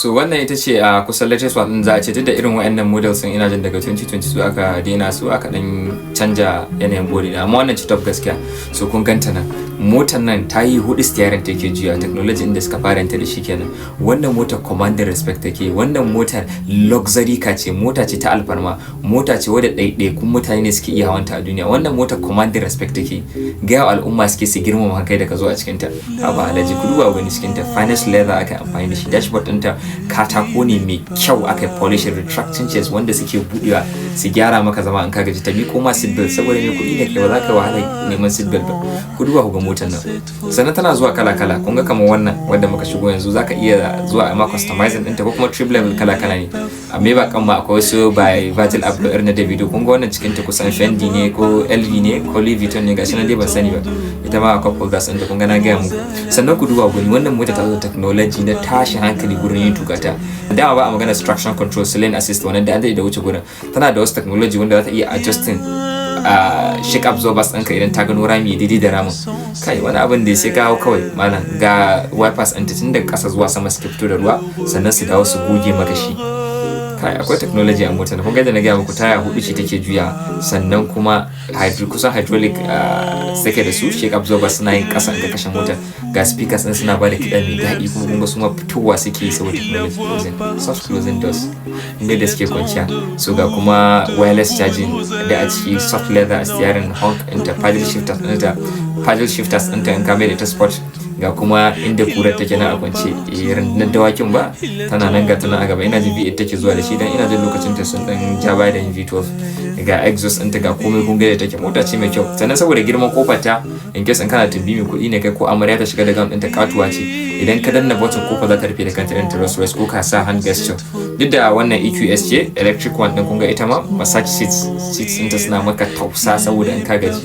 So wannan ita ce a kusan latest one din za a ce, duk da irin wayannan models sun, ina jin daga 2022 aka daina su, aka dan canja yanayin body, amma wannan ce top gaskiya. So kun ganta nan, motar nan ta yi hudu, steering take juya. Technology inda suka fara ta da shi kenan. Wannan motar commanding respect take. Wannan motar luxury car ce, mota ce ta alfarma, mota ce wadda ɗaiɗaikun mutane ne suke iya hawanta a duniya. Wannan motar commanding respect take, gaya wa al'umma suke su girmama kai da ka zo a cikinta. Haba alhaji, ku duba wani cikinta, finest leather aka amfani da shi. Dashboard ɗinta katako ne mai kyau aka yi polishing, retracting chairs wanda suke buɗewa su gyara maka zama in ka gaji, ta miƙo ma seat belt, saboda mai kuɗi ne kai, ba za ka wahala neman seat belt ba. Ku duba ku ga motar nan. Sannan tana zuwa kala kala. Kun ga kamar wannan wanda muka shigo yanzu, zaka iya zuwa a ma customizing ɗinta ko kuma trim level kala kala ne. A Maybach kan ma akwai wasu by Virgil Abloh, irin na Davido. Kun ga wannan cikin ta kusan Fendi ne ko LV ne ko Louis Vuitton ne, gashi nan dai ban sani ba. Ita ma akwai holders ɗinta, kun ga na gaya muku. Sannan ku duba gani, wannan mota ta zo technology na tashin hankali gurin yin tukata. Dama ba a magana traction control, lane assist, wannan da an da wuce gurin. Tana da wasu technology wanda za ta iya adjusting a shock absorbers ɗinka idan ta gano rami daidai da ramin. Kai, wani abin da sai ka hau kawai malam. Ga wipers ɗinta, tun daga ƙasa zuwa sama suke fito da ruwa, sannan su dawo su goge maka shi. Kai, akwai technology a motar. Kun ga da na gaya muku, taya hudu ce take juya, sannan kuma kusan hydraulic suke da su, shock absorbers suna yin ƙasa in ka kashe motar. Ga speakers ɗin suna bada kiɗa mai daɗi, kuma kun ga su ma fitowa suke yi saboda technology. Closing, soft closing doors inda da suke kwanciya. So ga kuma wireless charging da a ciki, soft leather steering, honk ɗinta, paddle shifters ɗinta, paddle shifters ɗinta in ka mai da ita sport. Ga kuma inda kurar take nan a kwance, rundunar dawakin ba tana nan, ga tana a gaba. Ina jin V8 take zuwa da shi, dan ina jin lokacin ta sun dan ja baya da yin V12. Ga exhaust ɗinta, ga komai. Kun ga da take, mota ce mai kyau. Sannan saboda girman kofar ta, in case in kana tumbi mai kuɗi ne kai ko amarya ta shiga da gown ɗinta, katuwa ce, idan ka danna button kofa za ta rufe da kanta irin ta Rolls Royce, ko ka sa hand gesture. Duk da wannan EQS ce, electric one ɗin. Kun ga ita ma massage seats ɗinta suna maka tausa saboda in ka gaji.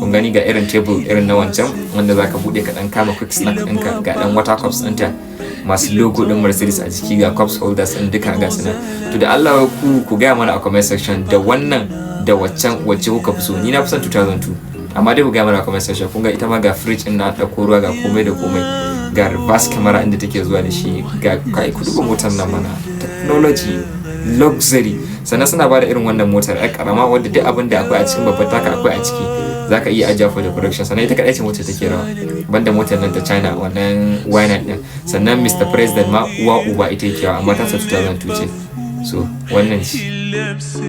Kun gani, ga irin table irin na wancan wanda zaka bude ka dan kama quick snack ɗinka. Ga dan water cups ɗinta masu logo ɗin Mercedes a jiki, ga cups holders ɗin duka, ga su nan. To da Allah ku gaya mana a comment section, da wannan da waccan, wacce kuka fi so? Ni na fi son 2002, amma dai ku gaya mana a comment section. Kun ga ita ma ga fridge ɗin na ɗauko ruwa, ga komai da komai, ga reverse camera inda take zuwa da shi. Ga kai, ku duba motar nan mana, technology, luxury. Sannan suna bada irin wannan motar yar karama wadda duk abin da akwai a cikin babbar taka akwai a ciki, zaka iya ajiya for decoration. Sannan ita kadai ce motar take rawa, banda motar nan ta China, wannan Y9 din. Sannan Mr President ma, uwa uba, ita yake, amma ta 2002 ce. So wannan ce.